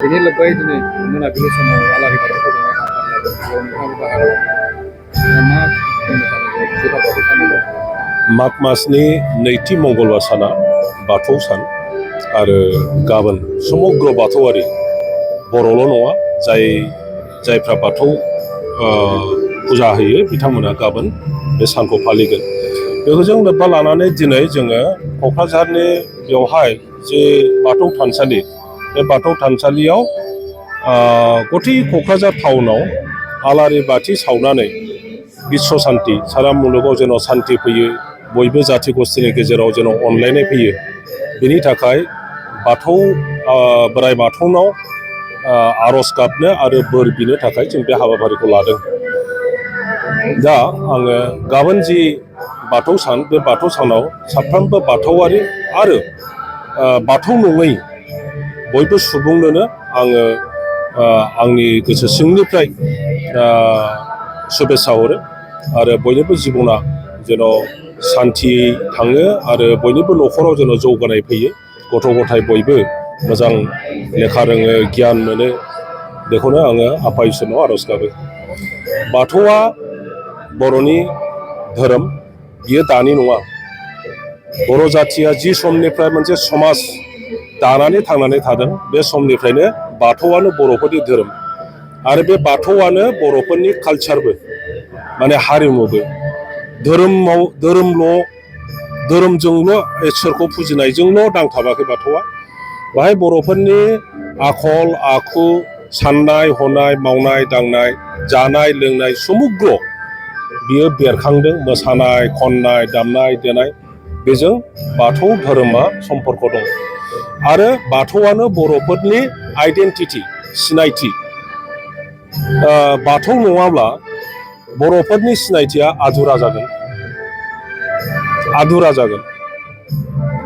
बेनि लोब्बायै दिनै मोनाबिलि समाव आलारि बाथि फोजोंनाय हाबाफारि लादों। बेयाव नोंथाङाबो बाहागो लादों। मा बुंनो सानो जे बाथौ साननि माग मासनि नैथि मंगलबार साना बाथौ सान आरो गाबोन समग्र बाथौआरि बर'ल' नङा जायफ्रा बाथौ फुजा होयो बिथांमोना गाबोन बे सानखौ फालिगोन। बेखौ जों लोब्बा लानानै दिनै जोङो क'क्राझारनि बेवहाय जे बाथौ थानसालि बे बाथौ थानसालियाव गथै क'क्राझार टाउनाव आलारि बाथि सावनानै बिश्व शान्ति सारा मुलुगाव जेन' शान्ति फैयो, बयबो जाथि गस्थिनि गेजेराव जेन' अनलायनाय फैयो, बेनि थाखाय बाथौ बोराइ बाथौनाव आर'ज गाबनो आरो बोर बिनो थाखाय जों बे हाबाफारिखौ लादों। दा आङो गाबोन जि बाथौ सान, बे बाथौ सानाव साफ्रोमबो बाथौआरि आरो बाथौ नङै बयबो सुबुंनोनो आङो आंनि गोसो सिंनिफ्राय शुभेच्छा हरो आरो बयनिबो जिबना जेन' शान्तियै थाङो आरो बयनिबो न'खराव जेन' जौगानाय फैयो, गथ' गथाय बयबो मोजां लेखा रोङो, गियान मोनो, बेखौनो आङो आफा इसोरनाव आर'ज गाबो। बाथौआ बर'नि धोरोम, बियो दानि नङा। बर' जाथिया जि समनिफ्राय मोनसे समाज दानानै थांनानै थादों, बे समनिफ्रायनो बाथौआनो बर'फोरनि धोरोम आरो बे बाथौआनो बर'फोरनि कालचारबो, माने हारिमुबो। धोरोमजोंल' इसोरखौ फुजिनायजोंल' नांथाबाखै बाथौआ। बाहाय बर'फोरनि आखल आखु, साननाय हनाय, मावनाय दांनाय, जानाय लोंनाय समग्र बियो बेरखांदों। मोसानाय खननाय दामनाय देनाय, बेजों बाथौ धोरोमा सम्पर्क दं आरो बाथौआनो बर'फोरनि आइडेन्टिटि, सिनायथि। बाथौ नङाब्ला बर'फोरनि सिनायथिया आधुरा जागोन।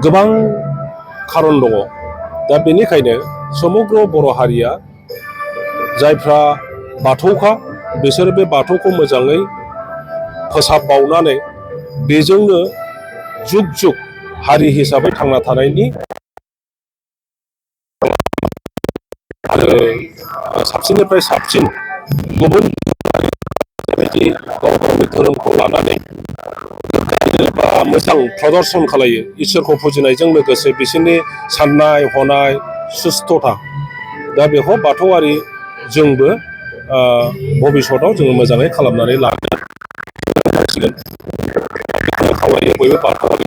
गोबां खारन दङ। दा बेनिखायनो समग्र बर' हारिया जायफ्रा बाथौखा, बिसोर बे बाथौखौ मोजाङै फोसाबबावनानै बेजोंनो जुग जुग हारि हिसाबै थांना थानायनि आरो साबसिननिफ्राय साबसिन गुबुन बेबायदि गाव गावनि धोरोमखौ लानानै मोजां प्रदर्शन खालायो, इसोरखौ फुजिनायजों लोगोसे बिसोरनि साननाय हनाय सुस्थता। दा बेखौ बाथौआरि जोंबो भबिसतआव जोङो मोजाङै खालामनानै लानो नांसिगोन। खावलायो बयबो बाथौआरि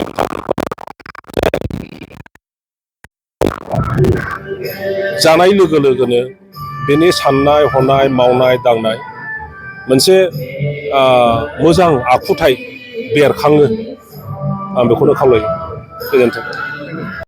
जानाय लोगो लोगोनो बेनि साननाय हनाय, मावनाय दांनाय मोनसे मोजां आखुथाय बेरखाङो। आं बेखौनो खावलायो। गोजोन्थों।